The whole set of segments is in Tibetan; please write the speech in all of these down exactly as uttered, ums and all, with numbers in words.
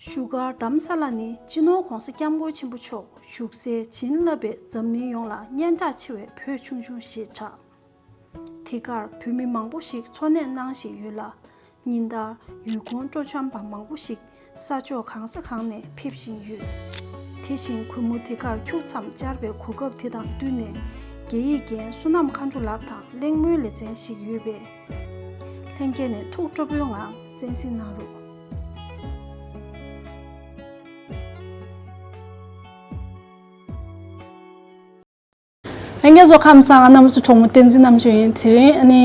བཞུགས་སྒར་དྷ་རམ་ས་ལ་ནི་སྤྱི་ནོར་༧གོང་ས་༧སྐྱབས་མགོན་ཆེན་པོ་མཆོག་བཞུགས་སའི་བྱིན་རླབས་པས་འཛམ་གླིང་ཡོངས་ལ་སྙན་གྲགས་ཆེ་བའི་བོད་ཆུང་ཆུང་ཞེས་གྲགས། དེ་གར་བོད་མི་མང་པོ་ཞིག་འཚོ་གནས་གནང་བཞིན་ཡོད་ལ། ཉིན་ལྟར་ཡུལ་ཁོངས་སྤྲོ་འཆམ་པ་མང་པོ་ཞིག་ས་ཕྱོགས་གང་ས་གང་ནས་ཕེབས་བཞིན་ཡོད། དེ་བཞིན་གུས་མོ་དེ་གར་ཁྱུག་ཙམ་བཅར་བའི་གོ་སྐབས་དེ་དང་བསྟུན་ནས། རྒྱ་ཡིག་རྒན་བསོད་ནམས་མཁའ་འགྲོ་ལགས་དང་གླེང་མོལ་ལེ་ཚན་ཞིག་ཡོད་པས། ལྷན་རྒྱས་ནས་ཐུགས་སྤྲོ་པོའི་ངང་གསན་གཟིགས་གནང་རོགས། ལྷན་རྒྱས་ཚོ་ཁམས་བཟང་། ང་རྣམ་པ་ཚོའི་གྲོགས་མོ་བསྟན་འཛིན་རྣམ་དཔྱོད་ཡིན། དེ་རིང་ཨ་ནི་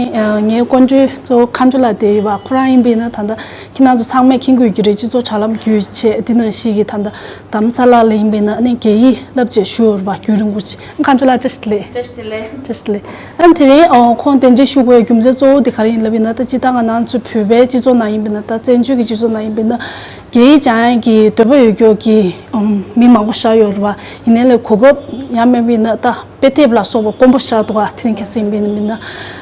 ངའི་ཀོན་ཇོའི་གཙོ་བོ་མཁའ་འགྲོ་ལགས་དེ་ཡོད་པ། ཁོ་རང་ཡིན་པས་ན་ད་ལྟ་ཁྱེད་རང་ཚོ་ཚང་མས་མཁྱེན་དགོས་ཀྱི་རེད། སྤྱི་ཚོགས་དྲ་ལམ་བརྒྱུད་བྱས་འདི་ནང་བཞིན་གྱི་ད་ལྟ་དྷ་རམ་ས་ལ་ལ་ཡིན་པས་ན་ཨ་ནི་རྒྱ་ཡིག་བསླབ་བྱ་ཞུ་བར་བ་རྒྱུན་རིང་པོ་ཅིག་མཁའ་འགྲོ་ལགས་བཀྲ་ཤིས་བདེ་ལེགས། བཀྲ་ཤིས་བདེ་ལེགས། བཀྲ་ཤིས་བདེ་ལེགས། ཨ་ནི་དེ་རིང་ཨོ་ཁོང་གདན་འདྲེན་ཞུ་དགོས་པའི་རྒྱུ་མཚན་གཙོ་བོ་དེ་ག་རེ་ཡིན་ལབ་ཡིན་ན། ད་སྤྱིར་བཏང་ང་རང་ཚོ་བོད་པའི་སྤྱི་ཚོགས་ནང་ཡིན་པས་ན། ད་བཙན་བྱོལ་གྱི་སྤྱི་ཚོགས་ནང་ཡིན་པས་ན། རྒྱ་ཡིག་སྦྱང་ཡག་གི་འདོད་པ་ཡོད་ཀྱོག་གི་ཨམ་མི་མང་པོ་ཞིག་ཡོད་རེད་བ། ཡིན་ནའི་ལས་གོ་སྐབས་ཡང་མེད་པས་ན། ད་དཔེ་དེབ་ལ་སོགས་པ་དཀོན་པོ་ཞིག་འདུག་ག་དེ་རིང་ཁ་སང་ཡིན་པས་ན་མིན་ན། ཨ་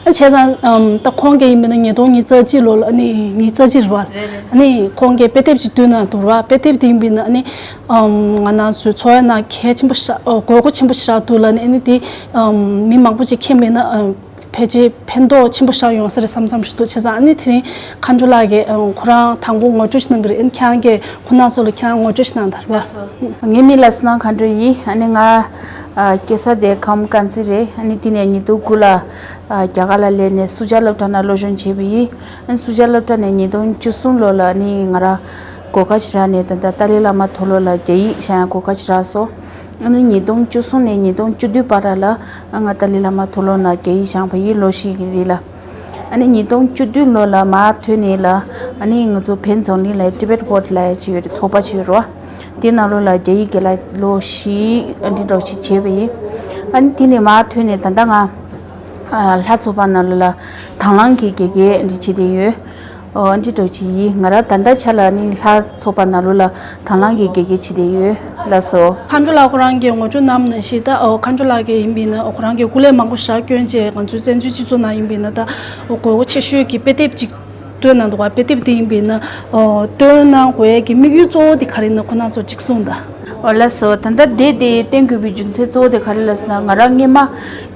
བྱས་ཙང་ཨམ་ད་ཁོང་གིས་ཡིན་པས་ན་ཉིས་སྟོང་ཉི་ཤུ་རྩ་གཅིག་ལོ་ལ་ཨ་ནི་ཉི་ཤུ་རྩ་གཅིག་རེད་བ། རེད་རེད། ཨ་ནི་ཁོང་གིས་དཔེ་དེབ་ཅིག་བཏོན་གནང་འདུག་རེད་བ། དཔེ་དེབ་དེ་ཡིན་པས་ན་ཨ་ནི་ཨམ་ང་རང་ཚོའི་འཚོ་བའི་ནང་གལ་ཆེན་པོ་ཞིག་ཨོ་དགོས་མཁོ་ཆེན་པོ་ཞིག་འདུག་ལབ་ནས། ཨ་ནི་དེ་ཨམ་མི་མང་པོ་ཅིག་མཁྱེན་པས་ན་ཨམ་ཕལ་ཆེར་ཕན་ཐོགས་ཆེན་པོ་ཞིག་ཡོང་ས་རེད་བསམ་བསམ་ཞིག་འདུག་བྱས་ཙང་ཨ་ནི་དེ་རིང་མཁའ་འགྲོ་ལགས་ཀྱིས་ཨ་ཁོ་རང་དང་པོ་ངོ་སྤྲོད་ཞིག་གནང་གི་རེད། ཨ་ནི་ཁྱེད་རང་གིས་ཁོང་རྣམ་ཚོ་ལ་ཁྱེད་རང་ངོ་སྤྲོད་ཞིག་གནང་དང་རེད་བ། ངའི་མིང་ལ་བསོད་ནམས་མཁའ་འགྲོ་ཡིན། ཨ་ནི་ང་ཨ་སྐྱེས་ས་དེ་ཁམས་དཀར་མཛེས་རེད། ཨ་ནི་དེ་ནས་ཉིས་སྟོང་དགུ་ལ་ཨ་རྒྱ་གར་ལ་སླེབས་ནས་སུ་ཇཱ་སློབ་གྲྭ་ནང་སློབ་སྦྱོང་བྱས་པ་ཡིན། ཨ་ནི་སུ་ཇཱ་སློབ་གྲྭ་ནས་ཉིས་སྟོང་བཅུ་གསུམ་ལོ་ལ་ཨ་ནི་ང་རང་གོ་སྐབས་ཅིག་རག་ནས། ད་ལྟ་ཏཱ་ལའི་བླ་མ་མཐོ་སློབ་ལ་རྒྱ་ཡིག་སྦྱང་ཡག་གོ་སྐབས་ཅིག་རག་སོང་། ཨ་ནི་ཉིས་སྟོང་བཅུ་གསུམ་ནས་ཉིས་སྟོང་བཅུ་བདུན་བར་ལ་ང་ཏཱ་ལའི་བླ་མ་མཐོ་སློབ་ནང་རྒྱ་ཡིག་སྦྱངས་པ་ཡིན། ལོ་བཞི་གི་རིང་ལ། ཨ་ནི་ཉིས་སྟོང་བཅུ་བདུན་ལོ་ལ་མར་ཐོན་ནས་ལ། ཨ་ནི་ང་ཚོ་བོད་འཛམ་གླིང་ལ་ཊི་བེཊ་བྷོ་ཌི་ལབ་ཡག་ཅིག་ཡོད་རེད། ཚོགས་པ་ཅིག་ཡོད་རེད་བ། དེ་ནང་ལོགས་ལ་རྒྱ་ཡིག་དགེ་ལགས་ལོ་བཞི་ཨ་འདི་འདྲ་ཞིག་བྱས་པ་ཡིན། ཨ་ནི་དེ་ནས་མར་ཐོན་ནས་ད་ལྟ་ང་ཨ་ལྷ་ཚོགས་པ་ནང་ལོགས་ལ་དང་བླངས་ཀྱི་དགེ་རྒན་འདི་བྱེད་བསྡད་ཡོད། ཨོ་འདི་འདྲ་ཅིག་ཡིན། ང་རང་ད་ལྟ་ཆ་ལ་ནི་ལྷ་ཚོགས་པ་ནང་ལོགས་ལ་དང་བླངས་ཀྱི་དགེ་རྒན་བྱེད་བསྡད་ཡོད། ལགས་སོ། མཁའ་འགྲོ་ལགས་ཁོ་རང་གིས་ངོ་སྤྲོད་གནང་ནང་བཞིན། ད་ཨོ་མཁའ་འགྲོ་ལགས་ཀྱིས་ཡིན་པས་ན་ཨོ་ཁོ་རང་གིས་སྐུ་ལས་མང་པོ་ཞིག་བསྐྱོན་བྱས་ང་ཚོའི་བཙན་བྱོལ་སྤྱི་ཚོགས་ནང་ཡིན་པས་ན། ད་ཨོ་དགོས་མཁོ་ཆེ་ཤོས་ཀྱི་དཔེ་དེབ་ཅིག་བཏོན་གནང་འདུག་ག་དཔེ་དེབ་དེ་ཡིན་པས་ན་ཨོ་བཏོན་གནང་དགོས་ཡག་གི་དམིགས་ཡུལ་གཙོ་བོ་དེ་ག་རེ་ཡིན་ན་ཁོ་རང་ཚོ་ཅིག་གསུངས་དང་། ཨོ་ལགས་སོ། ད་ལྟ་དེབ་དེ་བཏོན་དགོས་པའི་རྒྱུ་མཚན་གཙོ་བོ་དེ་ག་རེ་ལབ་ཟེར་ན། ང་རང་སྔོན་མ་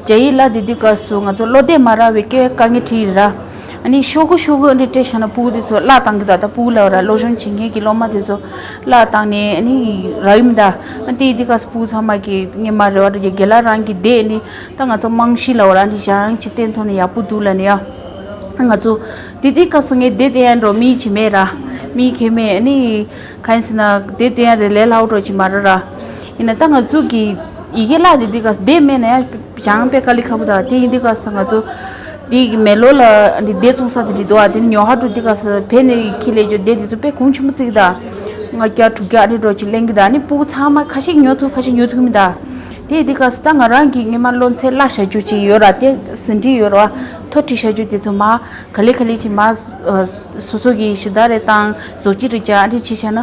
རྒྱ་ཡིག་བསླབ་བསྡད་དུས་སྐབས་སུ་ང་ཚོ་བློ་གཏད་མ་རག་པའི་སྐད་དཀའ་ངལ་འཕྲད་ཡོད་ར། ཨ་ནི་ཤོག་གུ་ཤོག་གུ་འདི་སྤྲད་བཞག་ན་སྤུ་གུ་དེ་ཚོ་བརླག་བཏང་གི། ད་ལྟ་སྤུ་གུ་ལབ་ར། སློབ་སྦྱོང་བྱེད་མཁན་གྱི་སློབ་མ་དེ་ཚོ་བརླག་བཏང་ནས་ཨ་ནི་རག་གི་མི་འདུག་ཨ་དེ་དུས་སྐབས་སུ་སྤུ་གུ་ཚང་མ་གིས་སྔོན་མ་རེ་བ་རེ་རྒྱ་རྒན་ལགས་རང་གི་དེབ་ནི་ད་ང་ཚོ་རྨང་གཞི་ལབ་ར། ཨ་ནི་བཞག་ཡང་ཅིག་བསྟན་ཐོག་ནས་ཡག་པོ་འདུག་ལབ་ནས་ཡ། ང་ཚོ་དེ་དུས་སྐབས་སུ་ངས་དེབ་སྟོན་ཡག་འགྲོ་མི་ཅིག་མེད་ར། མི་གང་མེད། ཨ་ནི་གང་ཡིན་ཟེར་ན་དེབ་སྟོན་ཡག་དེ་ལས་སླ་བོ་འདྲ་ཅིག་མ་རེད་ར། ཡིན་ན་ད་ང་ཚོ་གི་ཡི་གེ་བརླག་དེ་དུས་སྐབས་སུ་དེབ་མེད་ན་ཡང་སྦྱང་དཔེ་དཀའ་ལས་ཁག་པོ་དང་། དེ་ཡིན་དུས་སྐབས་སུ་ང་ཚོ་དེ་གི་མེ་ལོང་ལ་འདི་དེབ་བཙོང་ས་དེ་འདྲ་འདུག་ཨ། དེ་ཉོ་ཧ་འགྲོ་དུས་སྐབས་སུ་བོད་ནས་ཁྱེར་སླེབས་རྒྱུ་དེབ་དེ་ཚོ་དཔེ་གོང་ཆེན་པོ་བརྩི་གི་དང་། ལྔ་བརྒྱ་དྲུག་བརྒྱ་ཨ་ནི་འདྲ་ཅིག་ལེན་གི་དང་། ཨ་ནི་སྤུ་གུ་ཚང་མ་ཁ་ཤས་ཉོ་ཐུབ་ཁ་ཤས་ཉོ་ཐུབ་ཀྱི་མི་འདུག་དེ་དུས་སྐབས་སུ་ད་ང་རང་གི་སྔོན་མ་སློབ་ཚན་བརླག་བཞག་རྒྱུ་ཅིག་ཡོད་ར། དེ་ཟིན་བྲིས་ཡོད་ར། ཐོ་བྲིས་བཞག་རྒྱུ་དེ་ཚོ་མར་ག་ལེ་ག་ལེ་ཅིག་མར་སོ་སོ་གི་ཞུ་དག་རེ་བཏང་། བཟོ་བཅོས་རེ་བརྒྱབ། ཨ་ནི་བྱས་བྱས་ན་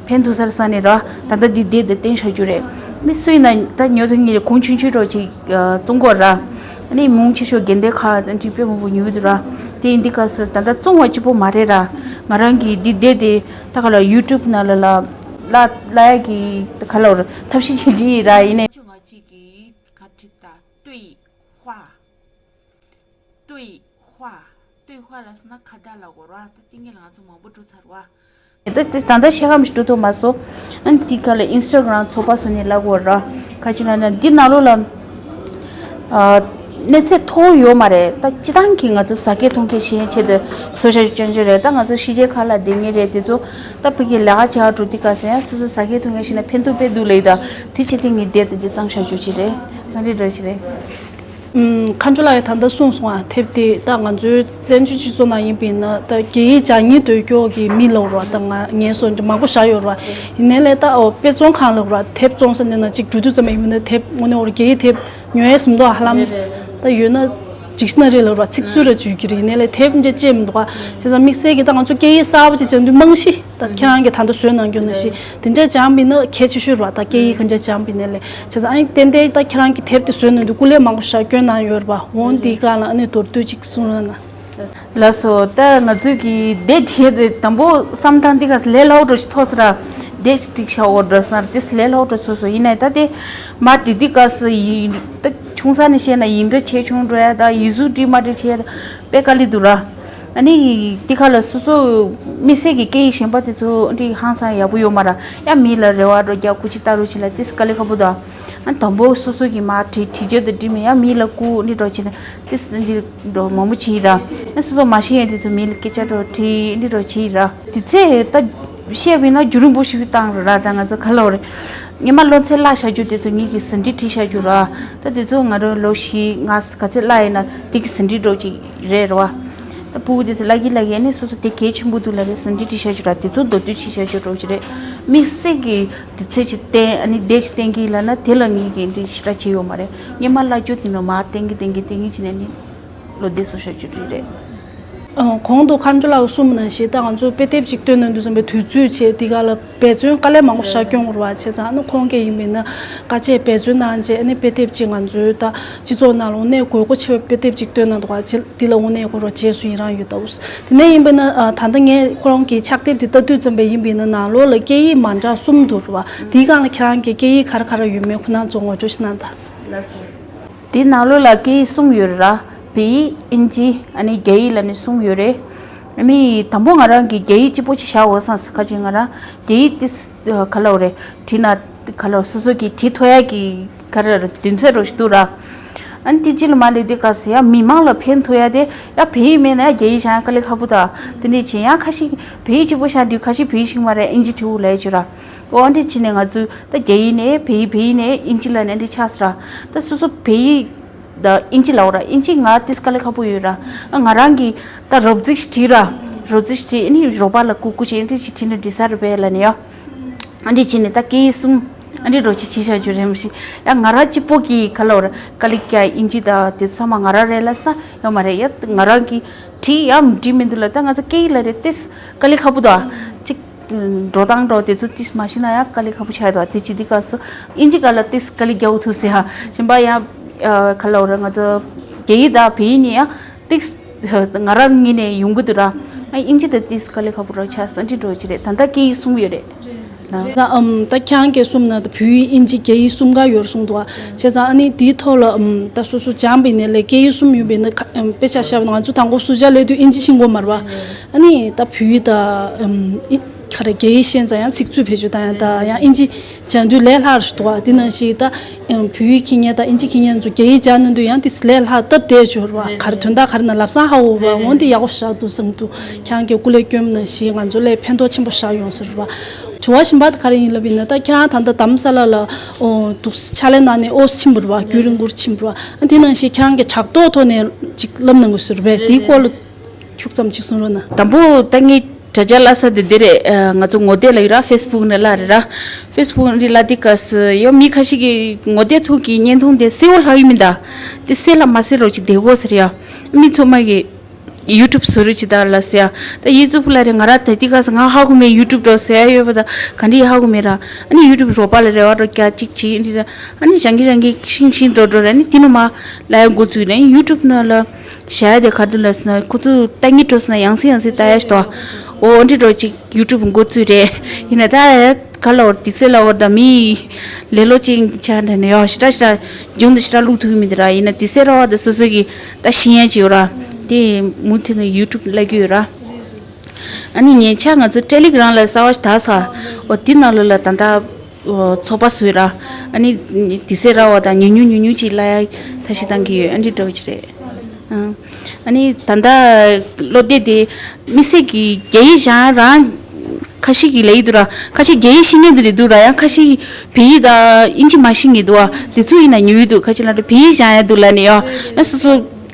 ཕན་ཐོགས་ས་རེད་བསམ་ནས་ར། ད་ལྟ་འདི་དེབ་དེ་བཏོན་བཞག་རྒྱུ་རེད། མི་སུ་ཡིན་ན་ད་ཉོ་ཐུབ་མཁན་གོང་ཆུང་ཆུང་འདྲ་ཅིག་བཙོང་དགོས་ར། ཨ་ནི་མང་ཆེ་ཤོས་དགེ་ལྡན་ཁག་ཨ་ནི་དཔེ་མང་པོ་ཉོ་གི་འདུག་ར། དེ་ཡིན་དུས་སྐབས་སུ་ད་ལྟ་བཙོང་བ་གཅིག་པོ་མ་རེད་ར། ང་རང་གིས་འདི་དེབ་དེ་ད་ག་ལ་ཡུ་ཊུབ་ནང་ལ་ལ་ལ་ལ་ཡ་གི་ད་ག་ལ་ཐབས་ཤེས་བྱེད་ཀྱི་ཡིན་ར། ཡིན་ནའི་ང་གཅིག་གིས་ག་བྲིས་ད། 对话། 对话། 对话 ལབ་ཟེར་ན་ཁ་བརྡ་ལབ་དགོས་རེད་བ། ད་དེ་སྔོན་ལ་ང་ཚོ་མང་པོ་འགྲོ་ཚར་བ། ད་ད་ད་ལྟ་ཤེལ་ཁམས་ཤིག་འགྲོ་ཐུབ་མ་སོང་། ཨ་ནི་དེ་ག་ལ་ཨིན་སི་ཊ་གྷ་རམ་ཚོགས་པ་སོགས་ནས་ལབ་དགོས་རེད་བ། ག་ཅི་ལབ་ན་འདི་ནང་ལོགས་ལ་ཨ་གནས་ཚད་མཐོ་བོ་ཡོད་མ་རེད། ད་སྤྱིར་བཏང་གི་ང་ཚོ་ཟ་མཁན་འཐུང་མཁན་ཤེས་མཁན་ཆེད་དུ་བཟོ་བཞག་རྒྱུ་རྐྱང་རྐྱང་རེད། ད་ང་ཚོ་ཕྱི་རྒྱལ་ཁག་ལ་བསྡད་མཁན་རེད། དེ་ཚོ་ད་ཕ་གིར་ལས་ཀ་བྱེད་ག་འགྲོ་དུས་སྐབས་སུ་ཡང་སོ་སོ་ཟ་མཁན་འཐུང་མཁན་ཤེས་ན་ཕན་ཐོགས་དཔེ་འདུག་ལབ་ཡོད། ད་དེ་བྱེད་དུས་ངས་དེབ་དེ་འདི་བརྩམས་བཞག་རྒྱུ་ཅིག་རེད། ང་འདི་འདྲ་ཞིག་རེད། ཨུམ། མཁའ་འགྲོ་ལགས་ཀྱིས་ད་ལྟ་གསུངས་སོང་ཨ། དེབ་དེ་ད་ང་ཚོའི་བཙན་བྱོལ་སྤྱི་ཚོགས་ནང་ཡིན་པས་ན་ད་རྒྱ་ཡིག་སྦྱང་སྙིང་འདོད་ཀྱོག་གི་མི་ལབ་ར། ད་ང་ངའི་སོ་མང་པོ་ཞིག་ཡོད་ར། ཡིན་ནའི་ལས་ད་ཨོ་དཔེ་ཚོང་ཁང་ལབ་ར། དེབ་བཙོང་ས་འདི་ན་གཅིག་འགྲོ་དུས་ཙམ་པ་ཡིན་པས་ན་དེབ་དངོས་གནས་འོ་རྒྱ་ཡིག་དེབ་ཉོ་ཡས་ཟིན་མདོག་ཧ་ལམ་རེད་རེད། ད་ཡོད་ན་ཇི་ཞིག་ན་རེད་ལབ་ར། ཚིག་མཛོད་ར་བརྗོད་ཀྱི་རེད། ཡིན་ནའི་ལས་དེབ་འདྲ་སྤྱད་མི་འདུག་ག་བྱས་ཙང་དམིགས་བསལ་གྱི་ད་ང་ཚོ་སྐད་ཡིག་གསར་པ་ཅིག་སྦྱང་དུས་རྨང་གཞི་ད་ཁྱེད་རང་གིས་ད་ལྟ་བཟོས་གནང་རྒྱུ་ནང་བཞིན་དེ་འདྲ་སྦྱངས་པ་ཡིན་ན་གལ་ཆེ་ཤོས་རེད་བ། ད་སྐད་ཡིག་ག་འདྲ་སྦྱངས་པ་ཡིན་ནའི་ལས། བྱས་ཙང་ཨ་ནི་ཏན་ཏན་ད་ཁྱེད་རང་གིས་དེབ་དེ་བཟོས་གནང་དུས་སྐུ་ལས་མང་པོ་ཞིག་བསྐྱོན་གནང་ཡོད་རེད་བ། འོ་འདིའི་སྒང་ལ་ཨ་ནི་མདོར་བསྡུས་ཅིག་གསུང་རོགས་གནང་། ལགས་སོ། ད་ང་ཚོས་ཀྱི་དེབ་དེ་དང་པོ་བསམ་སྟངས་འདི་ག་ལས་སླ་བོ་འདྲ་ཞིག་ཐོགས་སོང་ར། དེ་ཅིག་བསྒྲིགས་བཞག་འོ་འདྲ་སར་དེ་ལས་སླ་བོ་འདྲ་སོ་སོ་ཡིན་ནའི་ད་དེ་མ་བྲིས་དུས་སྐབས་སུ་ཡིན་ད་ཆུང་ས་ནས་བཤད་ན་ཡིག་འབྲི་ཆེ་ཆུང་འགྲོ་ཡ་ད་ཡིག་གཟུགས་བྲིས་མ་བྲིས་བྱས་ད་དཔེ་དཀའ་ལས་འདུག་ར། ཨ་ནི་དེ་ཁ་ལ་སོ་སོ་དམིགས་བསལ་གྱི་སྐད་ཡིག་གཞན་པ་དེ་ཚོ་འདི་ཧང་སང་ཡག་པོ་ཡོད་མ་ར་ཡ་མི་ལ་རེ་བ་འགྲོ་རྒྱ་སྐུ་ཅི་ལྟ་རུ་ཅི་ལ་དེ་དཀའ་ལས་ཁག་པོ་འདུག་ཨ་ནི་དང་པོ་སོ་སོ་གི་མ་བྲིས་བྲིས་རྒྱུ་དེ་བྲིས་མི་ཡ་མི་ལ་སྐུ་འདི་འགྲོ་ཅི་ལ་དེ་འདི་འགྲོ་མང་པོ་ཅི་ཡིན་ར། ཨ་སོ་སོ་མ་ཤེས་ཡ་དེ་ཚོ་མི་ལ་སྐད་ཆ་འགྲོ་བྲིས་འདི་འགྲོ་ཅི་ཡིན་ར། དེ་ཚེ་ད་བཤད་པ་ཡིན་ན་རྒྱུན་རིང་པོ་ཞིག་བཏང་ར་ར་ད་ང་ཚོ་ག་ལ་བ་རེད། ཉི་མ་ལོ་ཚད་བརླག་བྱ་རྒྱུ་དེ་ཚོ་ངེད་ཀྱི་ཟིན་བྲིས་བྲིས་བྱ་རྒྱུ་ར། ད་དེ་ཚོ་ང་རང་ལོ་བཞི་ལྔ་ག་ཚད་བརླག་ཡིན་ན་དེ་གི་ཟིན་བྲིས་འགྲོ་ཅིག་རེད་ར་བ། ད་ཕྲུ་གུ་དེ་ཚོ་བརླག་གི་བརླག་གི་ཨ་ནི་སོ་སོ་དེ་གལ་ཆེན་པོ་འདུག་ལབ་རེད་ཟིན་བྲིས་བྲིས་བྱ་རྒྱུ་ར་དེ་ཚོ་མདོར་བསྡུས་བྱས་བྱ་རྒྱུ་འགྲོ་ཅིག་རེད། དམིགས་བསལ་གྱི་དུས་ཚོད་ཅིག་བསྟན་ཨ་ནི་བསྡད་ཅིག་བསྟན་གི་ཡིན་ལབ་ན་དེ་ལ་ངེད་ཀྱི་འདི་ཞེ་དྲག་བྱས་ཡོད་མ་རེད། ཉི་མ་བརླག་རྒྱུ་དེ་ནོ་མ་བསྟན་གི་བསྟན་གི་བསྟན་གི་བྱས་ནས་ནི་ལོ་བསྡད་སོང་བྱ་རྒྱུ་རེད། ཨ། གོང་དུ་མཁའ་འགྲོ་ལགས་གསུངས་པ་ནང་བཞིན་ད་ང་ཚོ་དཔེ་དེབ་ཅིག་བཏོན་གནང་དུས་ཙམ་པའི་དུས་ཚོད་བྱས་དེ་ག་ལ་འབད་བརྩོན་དཀའ་ལས་མང་པོ་བཞག་སྐྱོང་དགོས་རེད་བ། བྱས་ཙང་ཨ་ནི་ཁོང་གིས་ཡིན་པས་ན་དཀའ་སྤྱད་འབད་བརྩོན་གནང་བྱས་ཨ་ནི་དཔེ་དེབ་ཅིག་ང་ཚོའི་ད་སྤྱི་ཚོགས་ནང་ལ་དངོས་གནས་དགོས་མཁོ་ཆེ་བའི་དཔེ་དེབ་ཅིག་བཏོན་གནང་འདུག་བ། དེ་དེ་ལ་དངོས་གནས་ཁོ་རང་རྗེས་སུ་ཡི་རང་ཡོད་ད། དེ་ནས་ཡིན་པས་ན་ཨ་ད་ལྟ་ངས་ཁོ་རང་གི་ཕྱག་དེབ་དེ་ལྟ་དུས་ཙམ་པས་ཡིན་པས་ན་ནང་ལོགས་ལ་སྐད་ཡིག་མ་འདྲ་གསུམ་འདུག་རེད་བ། དེའི་སྒང་ལ་ཁྱེད་རང་གིས་སྐད་ཡིག་ག་རེ་ག་རེ་ཡོད་མེད་ཁོ་ན་ཚོ་ངོ་སྤྲོད་ཞིག་གནང་དང་། ལགས་སོ། དེའི་ནང་ལོགས་ལ་སྐད་ཡིག་གསུམ་ཡོད་རེད་ར། བོད་ཡིག་དབྱིན་ཇི་ཨ་ནི་རྒྱ་ཡིག་ལ་ནི་གསུམ་ཡོད་རེད། ཨ་ནི་དང་པོ་ང་རང་གིས་རྒྱ་ཡིག་གཅིག་པོ་ཅིག་བཞག་འོ་བསམ་སོང་། ཁ་ཅིག་ང་རང་རྒྱ་ཡིག་ཏི་ག་ལ་འོ་རེད་བྲིས་ན་ག་ལ་སོ་སོ་གིས་བྲིས་ཐུབ་ཡ་གི་ག་རེ་རེད་དུས་ཚོད་རོ་ཞིག་འདུག་ར། ཨ་ནི་དེ་ཅི་ལ་མ་ལས་དེ་ག་ཟེར་ཡ་མི་མང་ལ་ཕན་ཐོགས་ཡ་དེ་ཡ་བོད་ཡིག་མེད་ན་ཡ་རྒྱ་ཡིག་བཞག་ཡ་དཀའ་ལས་ཁག་པོ་ད། དེ་འདྲས་བྱས་ཡ་ཁ་ཤས་བོད་ཡིག་གཅིག་པོ་བཞག་དུས་ཁ་ཤས་བོད་ཡིག་ཤེས་མ་རེད་དབྱིན་ཇི་བྲིས་འོ་ལས་བྱོས་ར། འོ་འདི་ཕྱིན་ནས་ང་ཚོས་ད་རྒྱ་ཡིག་ནས་བོད་ཡིག་བོད་ཡིག་ནས་དབྱིན་ཇི་ལ་ནས་འདི་ཆགས་སོང་ར། ད་སོ་སོ་བོད་ཡིག་ད་དབྱིན་ཇི་ལ་འོ་ར་དབྱིན་ཇི་ང་ཏིས་དཀའ་ལས་ཁག་པོ་ཡོད་ར། ང་རང་གིས་ད་རོབ་རྩིས་ཤིག་བྲིས་ར། རོབ་རྩིས་ཤིག་བྲིས་ཨ་ནི་རོགས་པ་ལ་ཀུ་ཀུ་ཅིག་འདི་ཅིག་བྲིས་ནས་འབྲི་ས་རེད་པས་ལ་ནི་ཡ། ཨ་འདི་ཕྱིན་ནས་ད་སྐད་ཡིག་གསུམ་ཨ་འདི་རོ་ཅིག་བྲིས་བཞག་རྒྱུ་རེད་མ་གཞི་ཡ་ང་རང་གཅིག་པོ་གིས་ག་ལ་འོ་ར་དཀའ་ལས་ཀྱ་དབྱིན་ཇི་ད་དེ་ཚང་མ་ང་རང་རེད་ལ་ས་ཡོད་མ་རེད་ཡ། ང་རང་གིས་བྲིས་ཡ་བྲིས་མི་འདུག་ལ་ད་ང་ཚོ་སྐད་ཡིག་ལ་རེད་ཏིས་དཀའ་ལས་ཁག་པོ་འདུག་ཨ། ཅིག་འགྲོ་སྟངས་འགྲོ་དེ་ཚོ་ཏིས་མ་ཤེས་ན་ཡང་དཀའ་ལས་ཁག་པོ་ཆགས་འདུག་དེ་ཅི་འདི་ག་སོ་ཨིན་ཇི་ག་ལ་ཏིས་དཀའ་ལས་རྒྱག་ཐུབ་ཟེར་ཧ་ཞིམ་པ་ཡང་ག་ལ་འོ་ར་ང་ཚོ་རྒྱ་ཡིག་དང་བོད་ཡིག་ནི་ཡང་ཏིས་ང་རང་ངོས་ནས་ཡོང་གི་འདུག་ར། ཨིན་ཇི་དང་ཏིས་དཀའ་ལས་ཁག་པོ་ར་ཆགས་སོ་འདི་འགྲོ་ཅི་རེད་ད་ལྟ་སྐད་ཡིག་གསུམ་ཡོད་རེད། ད་ཨམ་ད་ཁྱང་གི་གསུམ་ན་ད་བོད་ཡིག་ཨིན་ཇི་རྒྱ་ཡིག་གསུམ་ག་ཡོད་གསུངས་འདུག་བྱས་ཙང་ཨ་ནི་དེའི་ཐོག་ལ་ཨམ་ད་སོ་སོ་སྦྱངས་པའི་ནས་ལས་སྐད་ཡིག་གསུམ་ཡོད་པའི་ནས་ཨམ་དཔེ་ཆ་ཤར་བ་ང་ཚོ་དང་པོ་སུ་ཇ་ལས་དུས་ཨིན་ཇི་ཤེས་གོ་མ་རེད་བ། ཨ་ནི་ད་བོད་ཡིག་ད་ཨམ་ཨི་ག་རེ་རྒྱ་ཡིག་ཤེས་ཙང་ཡང་ཚིག་མཛོད་བེད་སྤྱོད་བཏང་ཡང་ད་ཡང་ཨིན་ཇི་སྦྱང་དུས་ལས་སླ་རུ་འདུག་བ། དེ་ནང་བཞིན་ད་ཨམ་བོད་ཡིག་མཁྱེན་མཁན་ད་ཨིན་ཇི་མཁྱེན་མཁན་ཚོ་རྒྱ་ཡིག་སྦྱང་གནང་དུས་ཡང་དེ་ལས་སླ་སྟབས་བདེ་འབྱོར་བ་ག་རེ་དོན་དག་ག་རེ་ན་ལབ་སང་ཧ་འོ་བ་འོན་ཏེ་ཡག་པོ་ཞིག་འདུག་བསམ་འདུག་ཁྱང་གི་སྐུ་ལས་སྐྱོན་ནང་བཞིན་ང་ཚོ་ལས་ཕན་ཐོགས་ཆེན་པོ་ཞིག་ཡོང་ཟེར་བ། དྲི་བ་གཞན་པ་དེ་ག་རེ་ཡིན་ལབ་ཡིན་ན་ད་ཁྱེད་རང་ད་ལྟ་དྷ་རམ་ས་ལ་ལ་འོ་འདུག་ཕྱག་ལས་གནང་ནས་ཨོ་ཕྱིན་པ་རེད་བ། རྒྱུན་རིང་པོར་ཕྱིན་པ་རེད་བ། ཨ་དེ་ནང་བཞིན་ཁྱེད་རང་གི་དྲ་ཐོག་ཐོག་ནས་ཅིག་ལབ་གནང་དགོས་ཟེར་བས་དེའི་སྐོར་ལ་ཁྱུག་ཙམ་ཅིག་གསུང་རོགས་གནང་། དང་པོ་ད་ངས་དྲ་རྒྱ་བརླག་ས་དེ་འདི་རེད། ང་ཚོ་ངོ་དེབ་ལ་ཡོད་ར་ཧྥེ་སི་བུག་ནས་བརླག་རེད་ར། ཧྥེ་སི་བུག་ནས་བརླག་དུས་སྐབས་སུ་ཡང་མི་ཁ་ཤས་ཀྱིས་ངོ་དེབ་ཐོག་གི་བརྙན་ཐུང་དེ་གསལ་བོ་ལྷག་ཡོད་མིན་ད། དེ་གསལ་ལ་མ་གསལ་རོགས་ཅིག་བསྡད་དགོས་ཟེར་ཡ། མི་ཚང་མ་གིས་ཡུ་ཊུབ་བཟོ་རོགས་བྱེད་ད་ལ་ཟེར་ཡ། ད་ཡིད་ཚུགས་ལ་རེད་ང་ར་ད་དེ་ག་ས་ང་ཧ་གོ་མེད་ཡུ་ཊུབ་འགྲོ་ཟེར་ཡ་ཡོད་པ་ད་ག་འདྲ་ཡི་ཧ་གོ་མེད་ར། ཨ་ནི་ཡུ་ཊུབ་རོགས་པ་ལ་རེ་བ་འགྲོ་རྒྱ་གཅིག་བྱེད་འདི་ད་ཨ་ནི་བྱང་གི་བྱང་གི་ཤིང་ཤིང་འགྲོ་འགྲོ་ར་ཨ་ནི་དེ་ནུ་མ་ལ་ཡ་འགོ་བཙུགས་ནས་ཡུ་ཊུབ་ནང་ལ་བྱ་ཡ་དེ་ག་འདྲ་ལ་ཟེར་ན་ཁོ་ཚོ་ལྟ་ཉི་འགྲོ་ཟེར་ན་ཡང་སེ་ཡང་སེ་ལྟ་ཡ་ཞིག་ཏོ། འོ་འདི་འགྲོ་གཅིག་ཡུ་ཊུབ་འགོ་བཙུགས་རེད། ཡིན་ན་ད་ག་ལ་འོར་དེ་སེ་ལ་འོར་ད་མི་ལེ་ལོ་ཅིག་ཆ་འདྲ་ནས་ཡོ་ཞི་ཏྲ་ཞི་ཏྲ་འཇུང་དུ་ཞི་ཏྲ་བླུག་ཐུབ་མི་འདི་ར། ཡིན་ན་དེ་སེ་ར་བ་ད་སོ་སོ་གི་ད་ཤེས་ཡ་ཅིག་ཡོད་ར། དེ་མུ་མཐུད་ནས་ཡུ་ཊུབ་བླུག་གི་ཡོད་ར། ཨ་ནི་ཉེ་ཆར་ང་ཚོ་ཏེ་ལི་གྷི་རམ་ལ་གསར་བ་ཞིག་དག་ས། འོ་དེ་ནང་ལོ་ལ་ད་ད་ཚོགས་པ་བཟོས་ར། ཨ་ནི་དེ་སེ་ར་བ་ད་ཉུང་ཉུང་ཉུང་ཉུང་ཅིག་ལ་ཡ་ཐ་ཤི་བཏང་གི་ཡོད། ཨ་འདི་འདྲ་བ་ཅིག་རེད། ཨ་ནི་ད་ལྟ་བློ་བདེ་དེ་དམིགས་བསལ་གྱི་རྒྱ་ཡིག་སྦྱང་རང་ཁ་ཤས་ཀྱིས་ལབ་ཀྱི་འདུག་ར། ཁ་ཤས་རྒྱ་ཡིག་ཤེས་མཁན་དེ་རེད་འདུག་ར། ཡང་ཁ་ཤས་བོད་ཡིག་དང་དབྱིན་ཇི་མ་ཤེས་མཁན་འདུག་བ། དེ་ཚོ་ཡིན་ན་ཉོ་ཡི་འདུག་ཁ་ཤས་ལ་འདྲ་བོད་ཡིག་སྦྱང་ཡ་འདུག་ལབ་ནས་ཡ། ཡང་སོ་སོ་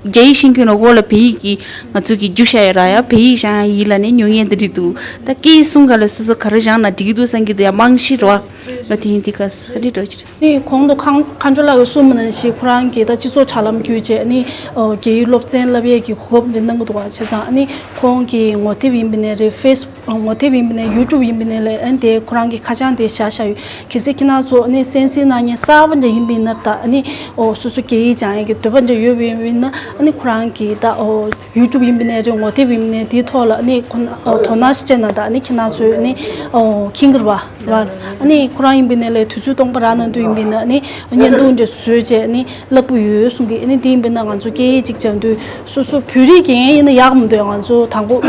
རྒྱ་ཡིག་ཤེས་མཁན་ལ་འོག་ལ་བོད་ཡིག་གི་ང་ཚོ་གི་རྒྱུ་ཤ་ཡ་ར་ཡ་བོད་ཡིག་སྦྱང་ཡ་ཡིན་ལབ་ནས་ཉོ་མཁན་དེ་རེད་འདུག་ད་སྐད་ཡིག་གསུམ་ག་ལ་སོ་སོ་ག་རེ་སྦྱང་ན་འགྲིག་གི་འདུག་བསམ་གྱི་འདུག་ཡ་མང་ཤི་ར་བ། ང་དེ་ཡིན་དེ་ག་ས་རི་འགྲོ་ཅི་རེད། ནི་གོང་དུ་ཁང་མཁའ་འགྲོ་ལགས་ཀྱིས་གསུངས་པ་ནང་བཞིན་ཁོ་རང་གིས་ད་སྤྱི་ཚོགས་དྲ་ལམ་བརྒྱུད་བྱས་ནི་ཨོ་རྒྱ་ཡིག་སློབ་ཚན་བསླབ་ཡས་ཀྱི་གོ་སྐབས་འདི་གནང་གི་འདུག་བ། བྱས་ཙང་ནི་ཁོང་གི་ངོ་དེབ་ཡིན་པ་ནས་རེད། ཕེ་སི་ངོ་དེབ་ཡིན་པ་ནས་ཡུ་ཊུབ་ཡིན་པ་ནས་ལས་ཨ་ནི་དེ་ཁོ་རང་གི་ཁ་བྱང་དེ་བཞག་བཞག་ཡོད། གལ་སྲིད་ཁྱེད་རང་ཚོ་ནི་གསན་གཟིགས་གནང་མཁན་གསར་པ་འདྲ་ཡིན་པ་ཡིན་ན་ད་ནི་ཨོ་སོ་སོ་རྒྱ་ཡིག་སྦྱང་ཡས་ཀྱི་འདོད་པ་འདྲ་ཡོད་པ་ཡིན་ན་ ཨ་ནི་ཁོ་རང་གི་ད་ཨོ་ཡུ་ཊུབ་ཡིན་པ་ནས་རེད། ངོ་དེབ་ཡིན་པ་ནས་དེའི་ཐོག་ལ་ཨ་ནི་ཁོ་ན་ཨོ་དོ་སྣང་ཞིག་སྤྲད་ན་ད་ཨ་ནི་ཁྱེད་རང་ཚོས་ཨ་ནི་ཨོ་མཁྱེན་གྱི་རེད་པ། རེད་པ། ཨ་ནི་ཁོ་རང་ཡིན་པ་ནས་ལས་དུས་ཚོད་སྟོང་པ་རག་གནང་དུས་ཡིན་པ་ན་ཨ་ནི་བརྙན་ཐུང་འདྲ་བཟོས་བྱས་ཨ་ནི་བསླབ་ཀྱི་ཡོད་གསུང་གི། ཨ་ནི་དེ་ཡིན་པ་ན་ང་ཚོ་སྐད་ཡིག་ཅིག་སྦྱང་དུས་སོ་སོ་བོད་རིགས་རྒན་ཡིན་ན་ཡག་མི་འདུག་ང་ཚོ་དང་པོ་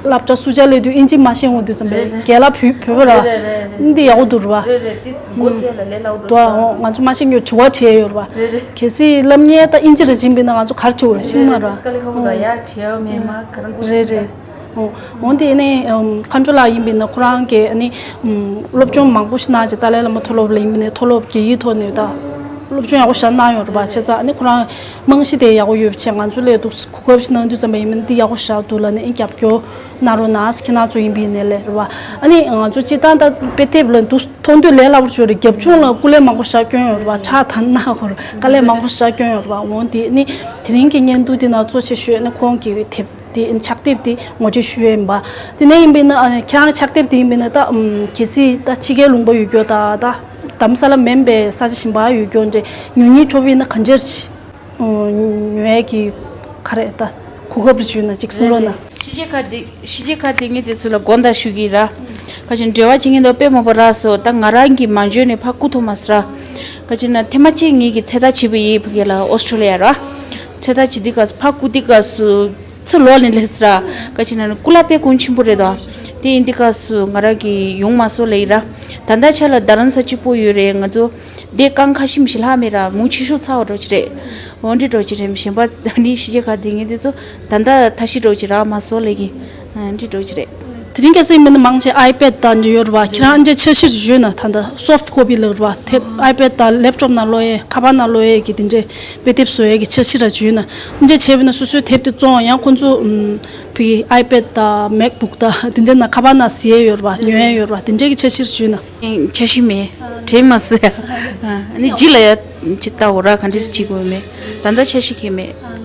སློབ་གྲྭ་སུ་ཇཱ་སླེབས་དུས་ཨིན་ཇི་མ་ཤེས་འོང་དུས་ཙམ་པས་རེད་རེད། རྒན་ལགས་བོད་བོད་པ་ར། རེད་རེད་རེད་རེད། འདི་ཡག་པོ་འདུག་རེད་པ། རེད་རེད། ཏིས་མགོ་ཚོས་ལ་ལས་སླ་པོ་འདུག་ཨོ། ང་ཚོ་མ་ཤེས་མཁན་དྲི་བ་དྲིས་ཡོད་རེད་པ། རེད་རེད། གལ་སྲིད་སློབ་གཉེར་ད་ཨིན་ཇི་ར་སྦྱིན་པ་ཡིན་ན་ང་ཚོ་ག་རེ་དྲི་དགོས་རེད། ཤེས་མ་རེད་པ། དཀའ་ལས་ཁག་པོ་འདུག་ཡ་དྲི་ཡ་མེད་མ་ག་རེ་དགོས་རེད་རེད། ཨོ། འོན་ཏེ་ཨ་ནི་ཨམ་མཁའ་འགྲོ་ལགས་ཡིན་པ་ཡིན་ན་ཁོ་རང་གིས་ཨ་ནི་ཨམ་སློབ་སྦྱོང་མང་པོ་ཞིག་གནང་བྱས་ཏཱ་ལའི་བླ་མ་མཐོ་སློབ་ལ་ཡིན་པ་ཡིན་ན་མཐོ་སློབ་རྒྱ་ཡིག་ཐོག་ནས་ད་སློབ་སྦྱོང་ཡག་པོ་ཞེ་དྲག་གནང་ཡོད་རེད་པ། བྱས་ཙང་ཨ་ནི་ཁོ་རང་རྨང་གཞི་དེ་ཡག་པོ་ཡོད་པ་བྱས། ང་ཚོ་སླེབས་དུས་གོ་སྐབས་ཤིག་གནང་དུས་ཙམ་པ་ཡིན་པ་ཡིན་ན་འདི་ཡག་པོ་ཞེ་དྲག་འདུག་ལབ་ནས་ཨ་ནི་རྒྱབ་སྐྱོར་གནང་རོགས་གནང་། ཁྱེད་རང་ཚོ་ཡིན་པ་ཡིན་ན་ལས་རེད་པ། ཨ་ནི་ང་ཚོ་སྤྱིར་བཏང་ད་དཔེ་དེབ་ལ་འདུག་མཐོང་དུས་ལས་སླ་པོ་ཅིག་ཡོད་རེད། རྒྱབ་ལྗོངས་ལ་སྐུ་ལས་མང་པོ་ཞེ་དྲག་བསྐྱོན་ཡོད་རེད་པ། ཁྲག་དང་སྣ་ཁོར་དཀའ་ལས་མང་པོ་ཞེ་དྲག་བསྐྱོན་ཡོད་རེད་པ། འོན་ཏེ་ཨ་ནི་དེ་རིང་གི་བརྙན་ཐུང་འདི་ནང་གཙོ་ཆེ་ཤོས་ནི་ཁོང་གི་དེབ་དེ་ཕྱག་དེབ་དེ་ངོ་སྤྲོད་ཞུ་ཡས་ཡིན་པ། དེ་ནས་ཡིན་པ་ཡིན་ན་ཨ་ཁྱེད་རང་ཕྱག་དེབ་དེ་ཡིན་པ་ཡིན་ན་ད་ཨམ་གལ་སྲིད་ད་ཕྱི་རྒྱལ་ལུང་པ་ཡོད་རྒྱུ་ད་ད་དྷ་རམ་ས་ལ་མིན་པའི་ས་ཆ་གཞན་པ་ཡོད་རྒྱུ་འདྲ་ཉོ་སྙིང་བྲོ་བ་ཡིན་ན་ག་འདྲ་ཞིག་ཨོ་ཉོ་ཡས་ཀྱི་ག་རེ་ད་གོ་སྐབས་རེ་ཞུས་ན་ཅིག་གསུང་རོགས་གནང་། ཕྱི་རྒྱལ་ཁག་དེ་ཕྱི་རྒྱལ་ཁག་དེ་ངས་དེ་ཚོ་ལ་དགོངས་དག་ཞུ་གི་ར། ཁ་ཅིག་འབྲེལ་བ་བྱེད་མཁན་དེ་དཔེ་མང་པོ་རག་སོང་། ད་ང་རང་གི་མ་འཇོན་ནས་ཕར་རྐུ་ཐུབ་མ་སོང་ར། ཁ་ཅིག་ན་ཐེངས་མ་གཅིག་ངེད་ཀྱི་ཚེ་ཐར་བྱས་པ་ཡིན། ཕ་གི་ལ་ཨོ་སི་ཀྲོ་ལི་ཡ་ར། ཚེ་ཐར་བྱེད་དུས་སྐབས་སུ་ཕར་རྐུ་དུས་སྐབས་སུ་ཚུར་ལོག་ནས་སླེབས་སོང་ར། ཁ་ཅིག་ན་རྐུ་ལག་དཔེ་གོང་ཆེན་པོ་རེད་དོ། དེ་ཡིན་དུས་སྐབས་སུ་ང་རང་གི་ཡོང་མ་སོང་ལབ་ཡིན་ར། ད་ལྟ་ཆ་ལ་རྡ་རམ་ས་གཅིག་པོ་ཡོད་རེད། ང་ཚོ་དེ་རྐང་ཁ་ཤས་མི་ཤེས་ལྷག་མེད་ར། མུ་ཆེ་ཤོས་ཚ་བ་འགྲོ་གི་རེད། འོ་འདྲ་འགྲོ་གི་རེད། གཞན་པ་ད་ནི་ཕྱི་རྒྱལ་ཁག་དེ་ངས་དེ་ཚོ་ད་ལྟ་ཐ་ཤི་འགྲོ་གི་རག་མ་སོང་ལབ་གི། འདི་འགྲོ་གི་རེད། དེ་རིང་ཁ་སང་མིན་ན་མང་ཆེ་ཨའི་པེད་དང་འབྲེལ་ཡོད་རེད་པ། ཁྱེད་རང་འདྲ་འཆར་གཞི་རེ་ཡོད་ན། ད་ལྟ་སོབ་ཊི་ཀོ་པི་ལབ་རེད་པ། དེབ་ཨའི་པེད་དང་ལེབ་ཊོབ་ནང་ཀློག་ཡས་ཁ་པར་ནང་ཀློག་ཡས་ཀྱི་དེ་འདྲའི་དཔེ་དེབ་བཟོ་ཡས་ཀྱི་འཆར་གཞི་རེ་ཡོད་ན། འདྲ་བྱས་པ་ན་སོ་སོའི་དེབ་དེ་བཙོང་ཡང་ཁོང་ཚོ་ཨམ་བི་ཨའི་པེད་དང་མེག་བུག་དང་དེ་འདྲ་ནང་ཁ་པར་ནང་གཟིགས་ཡས་ཡོད་རེད་པ། ཉོ་ཡས་ཡོད་རེད་པ། དེ་འདྲའི་གི་འཆར་གཞི་རེ་ཡོད་ན། འཆར་གཞི་མེད། དྲན་མ་སོང་ཡ། ཨ་ནི་རྗེས་ལ་ཡ་ཅི་ལྟ་འོ་ར་ག་འདྲས་བྱེད་དགོས་མེད། ད་ལྟ་འཆར་གཞི་གང་ཡང་མེད། ཨ།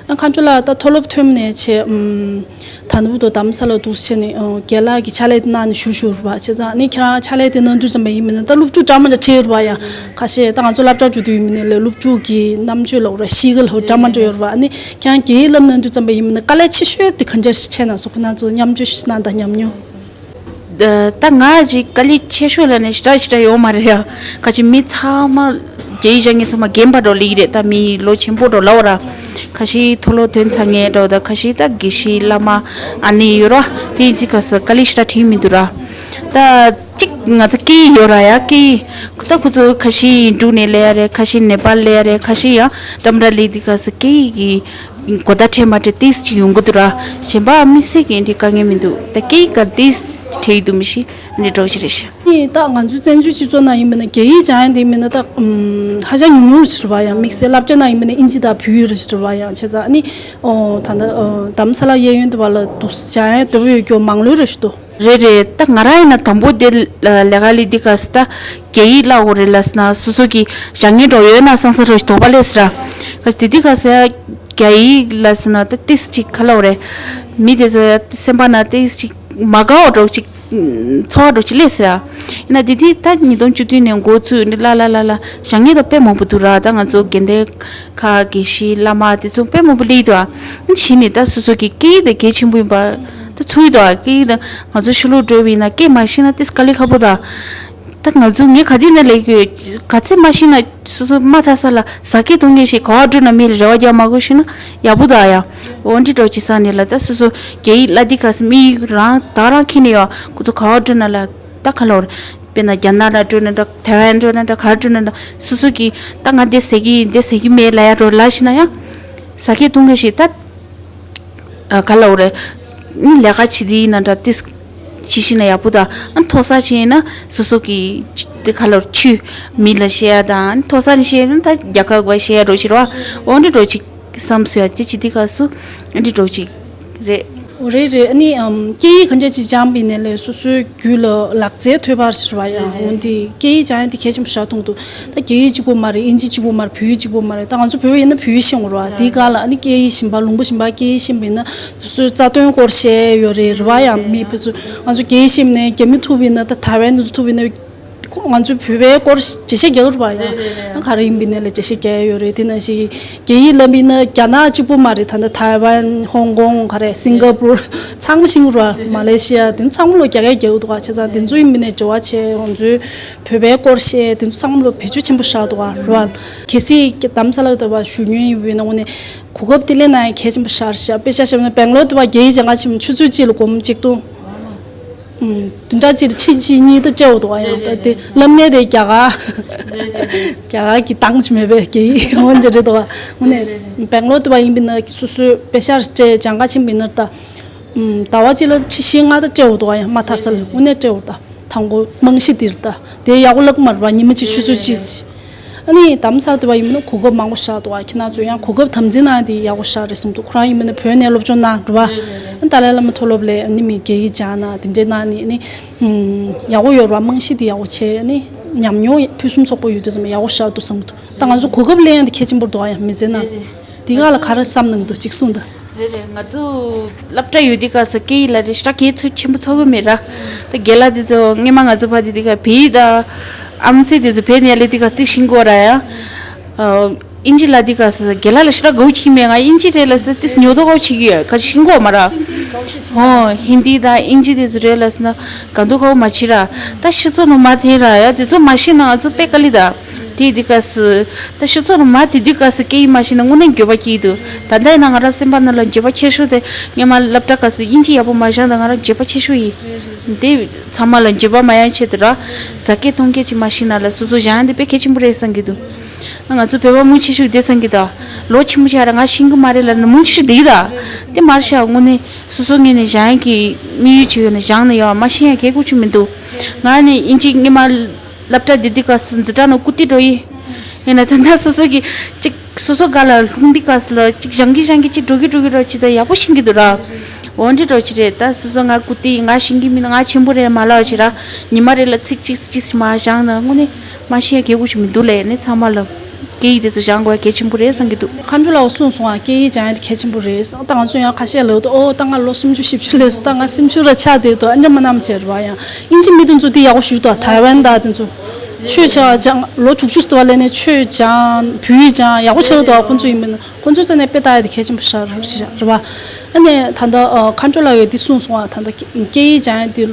ཨ་མཁའ་འགྲོ་ལགས་ད་མཐོ་སློབ་ཐོན་ནས་བྱས་ཨམ་ད་ནུབ་ཏུ་རྡ་རམ་ས་ལ་འདུག་བྱས་ནས་ཨ་རྒན་ལགས་ཀྱི་ཕྱག་ལས་དེ་གནང་ནས་བཞུགས་བཞུགས་རེད་པ། བྱས་ཙང་ནི་ཁྱེད་རང་ཕྱག་ལས་དེ་གནང་དུས་ཙམ་པ་ཡིན་མིན་ན་ད་སློབ་ཕྲུག་འདྲ་མི་འདྲ་ཁྲིད་ཡོད་རེད་པ། ཡ་ཁ་ཤས་ད་ང་ཚོ་སློབ་གྲྭ་འགྲོ་དུས་ཡིན་མིན་ན་ལས་སློབ་ཕྲུག་གི་རྣམ་དཔྱོད་ལབ་ར་གཤིས་ཀ་ལབ་འདྲ་མི་འདྲ་ཡོད་རེད་པ། ཨ་ནི་ཁྱེད་རང་རྒན་ཡིག་བསླབ་གནང་དུས་ཙམ་པ་ཡིན་མིན་ན་དཀའ་ལས་ཆེ་ཤོས་དེ་ག་འདྲ་ཞིག་འཕྲད་གནང་སོང་། ཁོ་རང་ཚོ་མཉམ་སྤྱོད་ཞིག་གནང་དང་ཉམས་མྱོང་། ད་ང་ཅིག་དཀའ་ལས་ཆེ་ཤོས་ལ་ནི་ཞེ་དྲག་ཞེ་དྲག་ཡོད་མ་རེད་ཡ། ཁ་ཅིག་མི་ཚང་མ་རྒྱ་ཡིག་སྦྱང་མཁན་ཚང་མ་རྒན་པ་འདྲ་སླེབས་ཀྱི་རེད། ད་མི་ལོ་ཆེན་པོ་འདྲ་ལབ་ར། ཁ་ཤས་མཐོ་སློབ་ཐོན་ཚར་མཁན་འདྲ། ད་ཁ་ཤས་ད་དགེ་བཤེས་བླ་མ་ཨ་ནི་ཡོད་ར། དེ་ཡིན་དུས་སྐབས་སུ་དཀའ་ལས་ཞེ་དྲག་འཕྲད་མི་འདུག་ར། ད་གཅིག་ང་ཚོ་སྐད་ཡིག་ཡོད་ར་ཡ། སྐད་ཡིག་ད་ཁོ་ཚོ་ཁ་ཤས་འབྲུག་ནས་སླེབས་ཡ་རེད། ཁ་ཤས་ནེ་པཱལ་སླེབས་ཡ་རེད། ཁ་ཤས་ཡང་འདྲ་མི་འདྲ་སླེབས་དུས་སྐབས་སུ་སྐད་ཡིག་གི་གོ་བརྡ་འཕྲད་མ་འཕྲད་ཏོག་ཙམ་ཅིག་ཡོང་གི་འདུག་ར། གཞན་པ་དམིགས་བསལ་གྱི་འདི་དཀའ་ངལ་མི་འདུག་ད་སྐད་ཡིག་ག་ཏོག་ཙམ་འཕྲད་ཀྱི་འདུག་མི་ཤེས། འདི་འདྲ་ཅིག་རེད་ཤག་ཨ་ནི་ད་ང་ཚོའི་བཙན་བྱོལ་སྤྱི་ཚོགས་ནང་ཡིན་པ་ན་རྒྱ་ཡིག་སྦྱང་ཡ་འདི་ཡིན་པ་ན་ད་ཧ་ཅང་ཉུང་ཉུང་རེད་ཤག་རེད་པ། ཡང་དམིགས་བསལ་སློབ་གྲྭ་ནང་ཡིན་པ་ན་ཨིན་ཇི་དང་བོད་ཡིག་རེད་ཤག་རེད་པ། ཡང་བྱས་ཙང་ཨ་ནི་ཨོ་ད་ལྟ་ཨོ་རྡ་རམ་ས་ལ་གཡས་གཡོན་དེ་བ་ལ་འདུག་སྦྱང་ཡ་འདོད་པ་ཡོད་རྒྱུ་མང་ལོས་རེད་ཤག་འདུག་རེད་རེད། ད་ང་རང་ཡིན་ན་དང་པོ་དེ་ལས་ཀ་ལས་འདི་ག་ས་ད་རྒྱ་ཡིག་བསླབ་དགོས་རེད་ལབ་སོང་ན་སོ་སོ་གི་སྦྱང་མཁན་འདྲ་ཡོད་ན་བསམ་བསམ་རོ་ཞིག་དོགས་པ་སླེབས་སོང་ར། ག་དེ་དུས་ག་ས་རྒྱ་ཡིག་ལབ་སོང་ན་ད་ཏོག་ཙམ་ཅིག་ག་ལབ་དགོས་རེད། མི་དེ་ཚོ་སེམས་པ་ན་ཏོག་ཙམ་ཅིག་མ་དགའ་བ་འདྲ་ཅིག་ཚོར་བ་འདྲ་ཅིག་སླེབས་སོང་ར། ཡིན་ན་དེ་དུས་ད་ཉིས་སྟོང་བཅུ་བདུན་ནས་འགོ་ཚུགས་ནས་ལ་ལ་ལ་ལ་སྦྱང་མཁན་ད་དཔེ་མང་པོ་འདུག་ར། ད་ང་ཚོ་དགེ་ལྡན་ཁག་དགེ་བཤེས་བླ་མ་དེ་ཚོ་དཔེ་མང་པོ་སླེབས་འདུག་ཨ། གཞི་ནས་ད་སོ་སོ་གི་སྐད་ཡིག་དེ་གལ་ཆེན་པོ་ཡིན་པ་ད་ཚོར་གྱི་འདུག་ཨ། སྐད་ཡིག་དེ་ང་ཚོ་ཕྱི་ལོགས་འགྲོ་བ་ཡིན་ན་སྐད་མ་ཤེས་ན་ཏོག་ཙམ་དཀའ་ལས་ཁག་པོ་ད། ད་ང་ཚོ་ངས་ག་དུས་ནས་ལབ་ཀྱི་ཡོད། ག་ཚད་མ་ཤེས་ན་སོ་སོ་མ་མཐའ་ས་ལ་ཟ་སྐད་གཏོང་མཁན་ཞིག་ག་པར་འགྲོ་ན་མི་ལ་རེ་བ་རྒྱག་མ་དགོས་ཤེས་ན་ཡག་པོ་འདུག་ཨ། ཡ་འོ་འདི་འདྲ་ཅིག་བསམ་ནས་ལ་ད་སོ་སོ་རྒྱ་ཡིག་བསླབ་དུས་ག་ས་མི་རང་ད་རང་ཁྱེར་ནས་ཡོད། ཁོ་ཚོ་ག་པར་འགྲོ་ན་ལ་ད་ག་ལབ་དགོས་རེད། དཔེར་ན་རྒྱ་ནག་ལ་འགྲོ་ན་འདྲ། ཐའེ་ཝན་འགྲོ་ན་འདྲ། ག་རེ་འགྲོ་ན་འདྲ། སོ་སོ་གིས་ད་ང་འདི་ཟ་གི་ཡིན་འདི་ཟ་གི་མེད་ལབ་ཡ་འདྲ་ལབ་ཤེས་ན་ཡང་ཟ་སྐད་གཏོང་མཁན་ཞིག་ད་ག་ལབ་དགོས་རེད། ཨ་ལས་ཀ་བྱེད་དུས་ཡིན་ན་འདྲ་ཏིས་བྱེད་ཤེས་ན་ཡག་པོ་ད། ཨ་མཐོ་ས་ཕྱིན་ན་སོ་སོ་གི་ཅི་ག་ལབ་དགོས་ཆོས་མི་ལ་བཤད་ཡ་དང་། མཐོ་ས་ནས་བཤད་ན་ད་རྒྱལ་ཁབ་ཀྱི་བཤད་ཡ་འདྲ་ཞིག་རེད་པ། འོ་འདྲ་འདྲ་ཅིག་བསམ་སོང་ཡ། དེ་བྱེད་དུས་སྐབས་སུ་འདི་འདྲ་ཅིག་རེད། འོ་རེད་རེད། ཨ་ནི་ཨམ་སྐད་ཡིག་ག་འདྲ་ཅིག་སྦྱངས་པ་ཡིན་ནའི་ལས་སོ་སོའི་རྒྱུད་ལ་ལག་རྩལ་ཐོན་པ་ཞིག་རེད་པ། ཡང་འོན་ཏེ་སྐད་ཡིག་སྦྱང་ཡ་དེ་གལ་ཆེན་པོ་ཞིག་མཐོང་འདུག་ད་རྒྱ་ཡིག་གཅིག་པོ་མ་རེད། ཨིན་ཇི་གཅིག་པོ་མ་རེད། བོད་ཡིག་གཅིག་པོ་མ་རེད། ད་ང་ཚོ་བོད་པ་ཡིན་ན་བོད་ཡིག་ཤེས་དགོས་རེད་པ། དེའི་སྒང་ལ་ཨ་ནི་སྐད་ཡིག་གཞན་པ་ལུང་པ་གཞན་པ་སྐད་ཡིག་ཤེས་པ་ཡིན་ན་སོ་སོའི་རྩ་དོན་སྐོར་བཤད་ཡོད་རེད་རེད་པ། ཡང་མི་ཕར་ཚུར་ང་ཚོ་རྒྱ་ཡིག་ཤེས་པ་ཡིན་ན་རྒྱ་མི་ཐུག་པ་ཡིན་ན་ད་ཐའེ་ཝན་དེ་ཚོ་ཐུག་པ་ཡིན་ན། ཁོ་ང་ཚོའི་བོད་པའི་སྐོར་འགྲེལ་བཤད་རྒྱག་གི་རེད་པ་ཡ། རེད་རེད་རེད། ག་རེ་ཡིན་པའི་ནས་ལ་འགྲེལ་བཤད་རྒྱག་ཡོད་རེད། དེ་ནང་བཞིན་རྒྱ་ཡིག་ལབ་པ་ཡིན་ན་རྒྱ་ནག་གཅིག་པུ་མ་རེད། ད་ལྟ་ཐའེ་ཝན། ཧོང་ཀོང་། ག་རེ། སིང་ག་པུར། ཚང་མ་ཤེས་ཀྱི་རེད་པ། མ་ལེ་ཤི་ཡ། དེ་ཚོ་ཚང་མ་ལོ་རྒྱ་སྐད་རྒྱག་གི་འདུག་ག་བྱས་ཙང་དེ་ཚོ་ཡིན་པའི་ནས་འབྲེལ་བ་བྱས། ང་ཚོའི་བོད་པའི་སྐོར་བཤད། དེ་ཚོ་ཚང་མ་ལོ་བེད་སྤྱོད་ཆེན་པོ་བཞག་འདུག་ག་རེད་པ། གལ་སྲིད་རྡ་རམ་ས་ལ་དུ་བ་བཞུགས་མྱོང་ཡིན་པའི་ནང་ནས་གོ་སྐབས་དེ་ལེན་ན་ཡང་གལ་ཆེན་པོ་ཤར་ཤག་དཔེ་ཆ་བཞག་ན་སྦེང་ལོར་དུ་བ་རྒྱ་ཡིག་སྦྱང་ག་ཕྱིན། ཆུ་ཚོད་གཅིག་ལ་སྒོར་མོ་གཅིག་སྟོང་། ཨུམ། བདུན་ཕྲག་གཅིག་ལ་ཁྲི་གཅིག་གཉིས་ད་སྤྲད་འདུག་ག་ཡ། ད་དེ་བསླབ་གནས་དེ་རྒྱ་གར། རྒྱ་གར་གྱི་སྟངས་ཅིག་མེད་པས་རྒྱ་ཡིག་འོན་ཅི་རེད་འདུག་ག་དངོས་གནས་སྦེང་ལོར་དུ་བ་ཡིན་པའི་ན་སོ་སོའི་དཔེ་ཆ་སྤྲད་སྦྱང་ག་ཕྱིན་པའི་ན་ད། ཨུམ། ཟླ་བ་གཅིག་ལ་ཁྲི་བཞི་ལྔ་ད་སྤྲད་འདུག་ག་ཡ། མ་མཐའ་ས་ལ་དངོས་གནས་སྤྲད་འདུག་ད་དང་པོ་རྨང་གཞི་དེ་རེད། ད་དེ་ཡག་པོ་ལབ་མ་རེད་པ། ཉི་མ་གཅིག་ཆུ་ཚོད་གཅིག་ཨ་ནི་རྡ་རམ་ས་ལ་དུ་བ་ཡིན་ན་གོ་སྐབས་མང་པོ་བཞག་འདུག་ག་ཁྱེད་རང་ཚོ་ཡང་གོ་སྐབས་དམ་འཛིན་གནང་དེ་ཡག་པོ་ཞིག་རེད་བསམ་འདུག་ཁོ་རང་ཡིན་པ་ན་བོད་ནས་སློབ་སྦྱོང་གནང་རེད་པ། ཨ་ནི་ཏཱ་ལའི་བླ་མ་མཐོ་སློབ་ལ་ཨ་ནི་མི་རྒྱ་ཡིག་སྦྱང་ན་དེ་འདྲས་གནང་ནས་ཨ་ནི། ཨུམ། ཡག་པོ་ཡོད་རེད་པ། རྨང་གཞི་དེ་ཡག་པོ་བྱས། ཨ་ནི་ཉམས་མྱོང་ཕུན་སུམ་ཚོགས་པོ་ཡོད་དུས་ཙམ་ཡག་པོ་ཞིག་འདུག་བསམ་འདུག་ད་ང་ཚོ་གོ་སྐབས་ལེན་ཡ་དེ་གལ་ཆེན་པོ་འདུག་ག་ཡ། མི་ཚེ་ནང་། རེད་རེད། དེ་ག་ལ་ག་རེ་བསམ་གནང་འདུག་གཅིག་གསུངས་དང་། རེད་རེད། ང་ཚོ་སློབ་གྲྭ་ཡོད་དུས་སྐབས་སུ་སྐད་ཡིག་ལ་རེ་ཞིག་གལ་ཚུལ་ཆེན་པོ་ཚོར་གི་མེད་ར། ད་རྒན་ལགས་དེ་ཚོ་སྔོན་མ་ང་ཚོ་ཕ་དེ་དུས་སྐབས་བོད་ཡིག་དང་། ཨམ་ཆི་དེ་ཚོ་བོད་ནས་སླེབས་དུས་སྐབས་ཏིག་ཤེས་ཀྱི་ཡོད་ར་ཡ། ཨ། ཨིན་ཇི་ལབ་དུས་སྐབས་སུ་རྒན་ལགས་ལ་ཞེ་དྲག་དགའ་པོ་བྱེད་ཀྱི་མེད། ང་ཨིན་ཇི་རེད་ལབ་སོང་ན་ཏིག་ཉོབ་ཏོ་དགའ་པོ་བྱེད་ཀྱི་ཡོད། ག་ཅི་ཤེས་ཀྱི་ཡོད་མ་ར། ཧོ། ཧིན་དི་དང་ཨིན་ཇི་དེ་ཚོ་རེད་ལབ་སོང་ན་དགའ་སྡུག་དགའ་པོ་མ་བྱེད་ར། ད་སྤྱི་ཚོགས་ནང་མ་དེ་ར་ཡ། དེ་ཚོ་མ་ཤེས་ན་ང་ཚོ་དཔེ་དཀའ་ལས་ད། དེ་དུས་སྐབས་སུ། ད་སྤྱི་ཚོགས་ནང་མ་དེ་དུས་སྐབས་སུ་སྐད་ཡིག་མ་ཤེས་ན་དངོས་གནས་འགྱོད་པ་སྐྱེ་གི་འདུག་ད་ལྟ་ཡིན་ན་ང་རང་སེམས་པ་ནང་ལ་འགྱོད་པ་ཆེ་ཤོས་དེ་སྔོན་མ་སློབ་གྲྭ་སྐབས་སུ་ཨིན་ཇི་ཡག་པོ་མ་སྦྱངས་དང་ང་རང་འགྱོད་པ་ཆེ་ཤོས་ཡིན། དེ་ཚང་མ་ལ་འགྱོད་པ་མ་ཡོང་ཆེད་དུ་ར། ཟ་སྐད་འཐུང་སྐད་ཅིག་མ་ཤེས་ན་ལ་སོ་སོ་སྦྱང་ཡ་དེ་དཔེ་གལ་ཆེན་པོ་རེད་བསམ་གྱི་འདུག་ང་ཚོ་བོད་པ་མང་ཆེ་ཤོས་དེ་བསམ་གྱི་འདུག་ལོ་ཆེན་པོ་ཆགས་ར་ང་ཤེས་ཀྱི་མ་རེད་ལབ་ན་མང་ཆེ་ཤོས་དེ་གི་ད། དེ་མ་རེད་ཤག་དངོས་གནས་སོ་སོ་ངོས་ནས་སྦྱང་ཡ་གི་དམིགས་ཡུལ་ཅིག་ཡོད་ན་སྦྱངས་ན་ཡོད། མ་ཤེས་ཡ་གལ་དགོས་ཅིག་མི་འདུག་ང་ནི་ཨིན་ཇི་སྔོན་མ་སློབ་གྲྭ་བསྡད་དུས་སྐབས་སུ་འཛིན་གྲྭ་ནང་རྐུ་སྟེ་འགྲོ་ཡི། ཡིན་ན་ད་ལྟ་སོ་སོ་གི་ཅིག་སོ་སོ་སྒང་ལ་ལྷུང་དུས་སྐབས་སུ་ལ་ཅིག་སྦྱང་གི་སྦྱང་གི་ཅིག་འགྲོ་གི་འགྲོ་གི་འགྲོ་ཅིག་ད་ཡག་པོ་ཤེས་ཀྱི་འདུག་ར། འོ་འདི་འགྲོ་ཅིག་རེད། ད་སོ་སོ་ང་རྐུ་སྟེ་ང་ཤེས་ཀྱི་མིན། ང་ཆེན་པོ་རེད་མ་ལབ་ཅིག་ར། ཉི་མ་རེ་ལ་ཚིག་གཅིག་གཅིག་མ་སྦྱངས་ན་དངོས་གནས་མ་ཤེས་ཡ་གལ་དགོས་ཅིག་མི་འདུག་ལས་ནི་ཚང་མ་ལ་སྐད་ཡིག་དེ་ཚོ་སྦྱང་དགོས་ཡ་གལ་ཆེན་པོ་རེད་བསམ་གྱི་འདུག་མཁའ་འགྲོ་ལགས་གསུངས་སོང་ང་། སྐད་ཡིག་སྦྱང་ཡ་དེ་གལ་ཆེན་པོ་རེད། ད་ང་ཚོ་ཡང་ཁ་ཤས་ལབ་འདུག་ཨོ་ད་ང་ལོ་སུམ་ཅུ་བཞི་བཅུ་སླེབས་སོང་། ད་ང་སེམས་ཤུགས་ར་ཆག་བསྡད་འདུག་ཨ་འདྲ་མ་གནང་བྱས་རེད་པ། ཡང་ཨིན་ཇི་མི་དེ་ཚོ་དེ་ཡག་པོ་ཞུ་འདུག་ཐའེ་ཝན་ད་དེ་ཚོ། ཆོས་བྱ་བ་སྦྱང་། ལོ་དྲུག་ཅུ་ཙམ་ལ་ནས་ཆོས་སྦྱང་། བོད་ཡིག་སྦྱང་ཡག་པོ་བྱས་འདུག་ཁོང་ཚོ་ཡིན་མིན་ཁོང་ཚོའི་རྩ་ནས་དཔེ་ལྟ་ཡ་དེ་གལ་ཆེན་པོ་ཞིག་རེད་པ། ཨ་ནས་ད་ལྟ་ཨ་མཁའ་འགྲོ་ལགས་ཀྱིས་འདི་གསུངས་སོང་ཨ། ད་ལྟ་སྐད་ཡིག་སྦྱང་ཡ་དེ་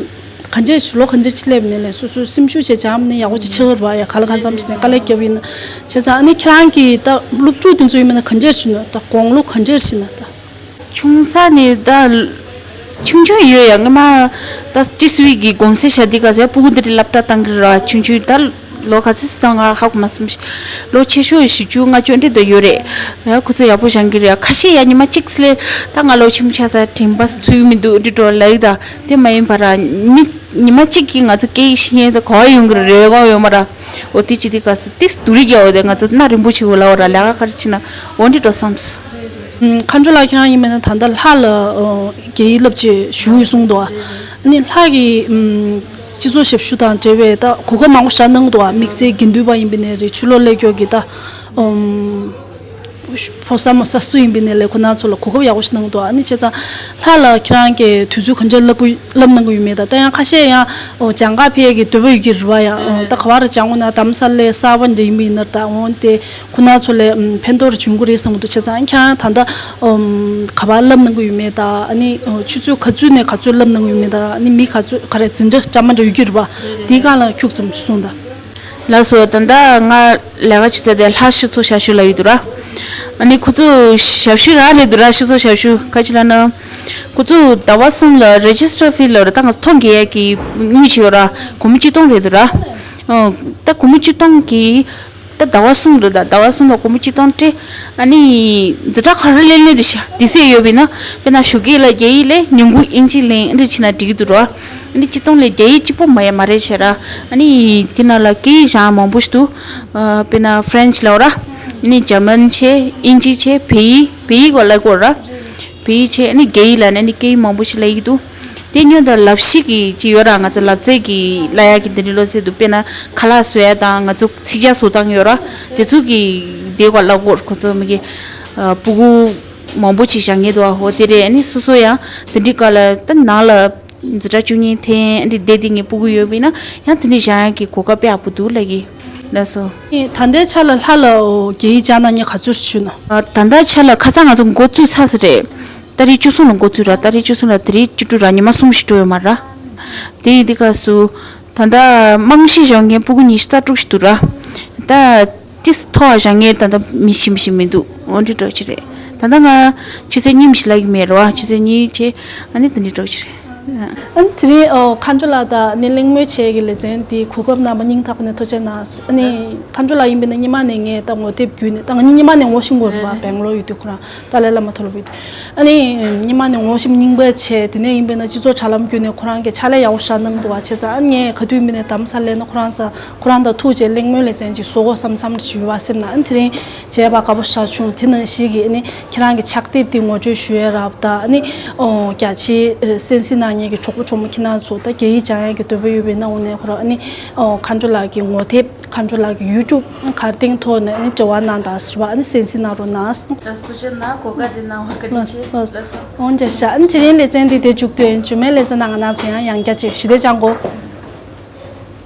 ག་འདྲས་ལོ་ག་འདྲས་ཅིག་སླེབས་ནས་ལས་སོ་སོའི་སེམས་ཤུགས་བྱས་སྦྱངས་ནས་ཡག་པོ་ཅིག་ཆགས་རེད་པ། ཡ་ག་ལ་གང་འཚམ་ཞིག་ནས་དཀའ་ལས་བརྒྱབ་ཡིན་ན་བྱས་ཙང་། ཨ་ནི་ཁྱེད་རང་གིས་ད་སློབ་ཕྲུག་དེ་ཚོ་ཡིན་མིན་ག་འདྲས་ཞིག་ན་ད་དགུང་ལོ་ག་འདྲས་ཞིག་ན་ད། ཆུང་ས་ནས་ད། ཆུང་ཆུང་ཡོད་ཡ། སྔོན་མ་ད་ཊི་སི་ཝི་གི་གོམས་སྲོལ་བྱ་དུས་སྐབས་སུ་ཡ་སྤུ་གུ་འདི་འདྲ་སློབ་གྲྭ་བཏང་གི་ར། ཆུང་ཆུང་ད་ལོ་ག་ཚོད་ཙམ་ད་ང་ཧ་གོ་མ་སོང་། ལོ་ཆེ་ཤོས་བཞི་བཅུ་ལྔ་བཅུ་འདྲ་ད་ཡོད་རེད་ཡ། ཁོ་ཚོ་ཡག་པོ་སྦྱང་གི་རེད་ཡ། ཁ་ཤས་ཡ་ཉི་མ་གཅིག་ཙམ་ལས་ད་ང་ལོ་ཆེན་པོ་ཆགས་ས་དྲན་པ་ཚོར་གི་མི་འདུག་འདི་འདྲ་ལབ་ཡི་ད། དེ་མ་ཡིན་པ་ར་མི་ཉི་མ་གཅིག་གིས་ང་ཚོ་སྐད་ཡིག་ཤེས་ཡ་ད་གོ་བ་ཡོང་གི་རེད་གོ་ཡོད་མ་ར། འོ་དེ་བྱེད་དུས་སྐབས་སུ་ཏིག་སྡུག་རུས་རྒྱག་འོ་དེ་ང་ཚོ་སྣ་རིང་པོ་བྱེད་འོ་ལབ་འོ་ར། ལས་ཀ་ག་རེ་བྱེད་ན་འོ་འདི་འདྲ་བསམ་སོང་། ཨུམ། མཁའ་འགྲོ་ལགས་ཁྱེད་རང་ཡིན་མིན་ན་ད་ལྟ་ལྷ་ལ་ཨོ་རྒྱ་ཡིག་བསླབ་བྱས་བཞུགས་ཡོད་གསུངས་འདུག་ཨ་ནི་ལྷ་གི་ཨུམ་སྤྱི་ཚོགས་ཞབས་ཞུ་དང་འབྲེལ་བའི་ད་གོ་སྐབས་མང་པོ་ཞིག་གནང་འདུག་ཨ། དམིགས་བསལ་དགེ་འདུན་པ་ཡིན་པ་ཡིན་ནའི་རེད། ཆོས་ལུགས་སླེབས་མཁན་གྱི་ད་ཨུམ་ཕོ་གསར་མོ་གསར་སུ་ཡིན་པ་ཡིན་ནའི་ལས་ཁོ་ན་ཚོ་ལ་གོ་སྐབས་ཡག་པོ་ཞིག་གནང་འདུག་ཨ་ནི་བྱས་ཙང་ལྷ་ལ་ཁྱེད་རང་གིས་དུས་ཚོད་ག་འདྲ་བསླབ་བསླབ་གནང་གི་ཡོད་མེད། ད་ད་ཡང་ཁ་ཤས་ཡང་ཨོ་སྦྱང་ག་ཕེབས་ཡས་ཀྱི་འདོད་པ་ཡོད་ཀྱི་རེད་པ། ཡང་ཨོ་ད་ག་བ་ར་སྦྱང་དགོས་ན་རྡ་རམ་ས་ལའི་གསར་པ་འདྲ་ཡིན་པ་ཡིན་ན་ད་འོ་དེ། ཁོ་ན་ཚོ་ལ་ཨམ་ཕན་ཐོགས་བྱུང་གི་རེད་བསམ་གྱི་འདུག་བྱས་ཙང་ཁྱེད་རང་ད་ལྟ་ཨམ་ག་པར་བསླབ་གནང་གི་ཡོད་མེད་དང་། ཨ་ནི་ཨོ་ཆུ་ཚོད་ག་ཚོད་ནས་ག་ཚོད་བསླབ་གནང་གི་ཡོད་མེད་དང་། ཨ་ནི་མི་ག་ཚོད་ག་རེ་འཛིན་གྲྭ་འདྲ་མི་འདྲ་ཡོད་ཀྱི་རེད་པ། དེའི་སྒང་ལ་ཁྱུག་ཙམ་གསུངས་དང་། ལགས་སོ། ད་ལྟ་ང་ལས་ཀ་བྱེད་ས་དེ་ལྷ་སྤྱི་ཚོགས་ཞབས་ཞུ་ལ་ཡོད་འདུག་ར། ཨ་ནི་ཁོ་ཚོ་ཞབས་ཞུ་རང་རེད་འདུག་ར། སྤྱི་ཚོགས་ཞབས་ཞུ་ག་ཅི་ལབ་ན། ཁོ་ཚོ་ཟླ་བ་གསུམ་ལ་རེ་ཇི་སི་ཊར་ཕི་ལབ་ར། ད་ང་ཚོ་ཐོ་འགོད་ཡས་ཀྱི་དངུལ་ཅིག་ཡོད་ར། སྒོར་མོ་གཅིག་སྟོང་རེད་འདུག་ར། ཨོ། ད་སྒོར་མོ་གཅིག་སྟོང་གི་ད་ཟླ་བ་གསུམ་རེད། ད་ཟླ་བ་གསུམ་ལ་སྒོར་མོ་གཅིག་སྟོང་སྤྲད། ཨ་ནི་འཛིན་གྲྭ་ག་རེ་ལེན་ལེན་རེད་ཤག་དེ་ཟེར་ཡོད་པས་ན། དཔེར་ན་ཞོགས་ཀས་ལ་རྒྱ་ཡིག་ལས། ཉིན་གུང་ཨིན་ཇི་ལེན། འདི་བྱས་ན་འགྲིག་གི་འདུག་ར། ཨ་ནི་གཅིག་སྟོང་ལས་རྒྱ་ཡིག་གཅིག་པོ་མ་ཡ་མ་རེད་བྱས་ར། ཨ་ནི་དེ་ནང་ལ་སྐད་ཡིག་གཞན་མང་པོ་ཞིག་འདུག་ཨ་དཔེར་ན་ཧྥ་རན་སི་ལབ་ར། ཨ་ནི་འཇར་མན་བྱས། ཨིན་ཇི་བྱས། བལ་ཡིག་བལ་ཡིག་བ་ལབ་དགོས་ར། བལ་ཡིག་བྱས། ཨ་ནི་རྒྱ་ཡིག་ལབ་ན་ཨ་ནི་སྐད་ཡིག་མང་པོ་ཞིག་ལབ་ཡི་འདུག་དེ་སྔོན་དུ་ལབ་གཞི་གི་ཅིག་ཡོད་ར། ང་ཚོ་ལབ་རྩལ་གྱི་ལབ་ཡག་གི་འདི་འདྲའི་སློབ་ཚན་འདུག་དཔེར་ན་ཁ་ལག་བཟོ་ཡ་དང་། ང་ཚོ་ཚིག་ཇ་བཟོ་སྟངས་ཡོད་ར། དེ་ཚོ་གི་དེ་ག་ལབ་དགོས། ཁོ་ཚོ་མི་གི་ཨ་སྤུ་གུ་མང་པོ་ཅིག་བཞག་མཁན་འདུག་ཨ་ཧོ་དེ་རེད། ཨ་ནི་སོ་སོ་ཡང་དེ་འདྲའི་སྐབས་ལ་ད་ནང་ལ་ འཛིན་གྲྭ་བཅུ་གཉིས་ཐོན་འདི་བསྡད་དེ་ངས་སྤུ་གུ་ཡོད་པ་ཡིན་ན་ཡང་དེ་འདྲ་བཞག་ཡག་གི་གོ་སྐབས་དཔེ་ཡག་པོ་འདུག་ལབ་ཀྱི་ལགས་སོ། ད་ལྟའི་ཆ་ལ་ལྷ་ལ་རྒྱ་ཡིག་སྦྱང་གནང་མཁན་ག་ཚོད་ཞུ་ན། ད་ལྟའི་ཆ་ལ་ཁ་སང་ང་ཚོ་འགོ་བཙུགས་ཚར་ས་རེད། ཏ་རིག་བཅུ་གསུམ་ལ་འགོ་བཙུགས་ར། ཏ་རིག་བཅུ་གསུམ་ལ་དེ་རིང་བཅུ་དྲུག་ར། ཉི་མ་གསུམ་ཞིག་འགྲོ་ཡོད་མ་ར། དེ་ཡིན་དུས་སྐབས་སུ་ད་ལྟ་རྨང་གཞི་བཞག་མཁན་སྤུ་གུ་ཉི་ཤུ་རྩ་དྲུག་ཞིག་འདུག་ར། ད་ཏིས་མཐོ་བ་བཞག་མཁན་ད་ལྟ་མི་ཞིམ་ཞིམ་མི་འདུག་འོ་འདྲ་འདྲ་ཅིག་རེད། ད་ལྟ་ང་ཆུ་ཚོད་གཉིས་མི་ཞིག་ལབ་ཀྱི་མེད་ར་བ། ཆུ་ཚོད་གཉིས་བྱས་ཨ་ནི་དེ་འདྲ་འདྲ་ཅིག་རེད། ཨ་ནི་དེ་རིང་ཨོ་མཁའ་འགྲོ་ལགས་དང་ཨ་ནི་གླེང་མོལ་བྱེད་ཀྱི་ལེ་ཚན་འདི་གོ་སྐབས་གནང་བ་སྙིང་ཐག་པ་ནས་ཐུགས་རྗེ་གནང་། ཨ་ནི་མཁའ་འགྲོ་ལགས་ཡིན་པ་ན་སྔོན་མ་ནས་ངས་ད་ངོ་དེབ་བརྒྱུད་ནས། ད་ང་གཉིས་སྔོན་མ་ནས་ངོ་ཤེས་ཀྱི་ཡོད་རེད་པ། སྦེང་ལོར་ཡོད་དུས་ཁོ་རང་ཏཱ་ལའི་བླ་མ་མཐོ་སློབ་ཡོད་དུས། ཨ་ནི་སྔོན་མ་ནས་ངོ་ཤེས་རྙིང་པ་བྱས། དེ་ནས་ཡིན་པ་ན་སྤྱི་ཚོགས་དྲ་ལམ་བརྒྱུད་ནས་ཁོ་རང་གིས་ཕྱག་ལས་ཡག་པོ་ཞིག་གནང་འདུག་བ། བྱས་ཙང་ཨ་ནི་ངས་ག་དུས་ཡིན་པ་ན་དྷ་རམ་ས་ལ་སླེབས་ན་ཁོ་རང་ཚོ་ཁོ་རང་དང་ཐུག་བྱས་གླེང་མོལ་ལེ་ཚན་ཅིག་བཟོ་དགོས་བསམ་བསམ་ཞིག་ཡོད་པ་སེམས་ནང་། ཨ་ནི་དེ་རིང་བྱས་པ་དགའ་པོ་ཞེ་དྲག་བྱུང་། དེ་ནང་བཞིན་གྱི་ཨ་ནི་ཁྱེད་རང་གི་ཕྱག་དེབ་དེ་ངོ་སྤྲོད་ཞུ་ཡས་རག་པ་དང་། ཨ་ནི་ཨོ་རྒྱ་ཆེའི་ཨ་གསན་གཟིགས་གནང་མཁན་གྱི་གྲོགས་པོ་གྲོགས་མོ་ཁྱེད་རང་ཚོ་ད་རྒྱ་ཡིག་སྦྱང་ཡས་ཀྱི་འདོད་པ་ཡོད་པ་ཡིན་ན་འོ་ནས་ཁོ་རང་ཨ་ནི་ཨོ་མཁའ་འགྲོ་ལགས་ཀྱི་ངོ་དེབ། མཁའ་འགྲོ་ལགས་ཀྱི་ཡུ་ཊུབ་གར་སྟེང་ཐོག་ནས་ཨ་ནི་འབྲེལ་བ་གནང་དང་ཟེར་བ། ཨ་ནི་གསན་གཟིགས་གནང་རོགས་གནང་། ལགས་སོ། ཐུགས་རྗེ་གནང་། གོ་སྐབས་འདི་གནང་བར་བཀའ་དྲིན་ཆེ། ལགས་སོ། ལགས་སོ། འོང་རྒྱ་ཤ། ཨ་ནི་དེ་རིང་ལེ་ཚན་འདི་དེ་མཇུག་བསྡུ་ཡིན། རྗེས་མའི་ལེ་ཚན་ནང་ང་རང་ཚོ་ཡང་ཡང་བསྐྱར་ཅིག་ཞུ་དེ་སྦྱང་དགོས།